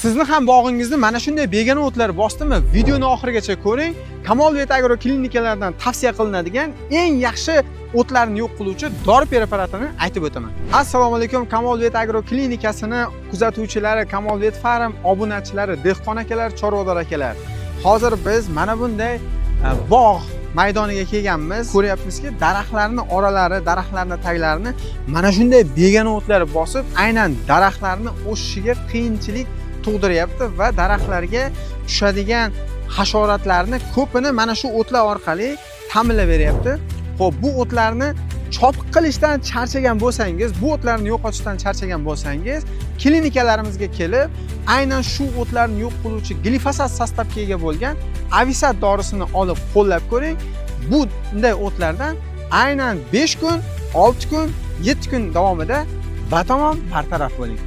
Sizni ham bog'ingizni mana shunday begona o'tlar bosdimi? Videoni oxirigacha ko'ring. Kamol Vet Agro klinikalaridan tavsiya qilinadigan eng yaxshi o'tlarni yo'q qiluvchi dori preparatini aytib o'taman. Assalomu alaykum, Kamol Vet Agro klinikasini kuzatuvchilari, Kamol Vet Farm obunachilari, dehqon akalar, chorvador akalar. Hozir biz mana bunday bog' maydoniga kelganmiz. Ko'ryapmizki, daraxtlarni oralari, daraxtlarni taglarini mana shunday begona o'tlar bosib, aynan daraxtlarni o'sishiga qiyinchilik tug'diryapti va daraxtlarga tushadigan hasharotlarni ko'pini mana shu o'tlar orqali ta'minlab beryapti. Xo'p, bu o'tlarni chopiq qilishdan charchagan bo'lsangiz, bu o'tlarni yo'qotishdan charchagan bo'lsangiz, klinikalarimizga kelib, aynan shu o'tlarni yo'q qiluvchi glifosat sostavga ega bo'lgan Avisat dorisini olib qo'llab ko'ring. Bunday o'tlardan aynan 5 kun, 6 kun, 7 kun davomida batamom bartaraf bo'ling.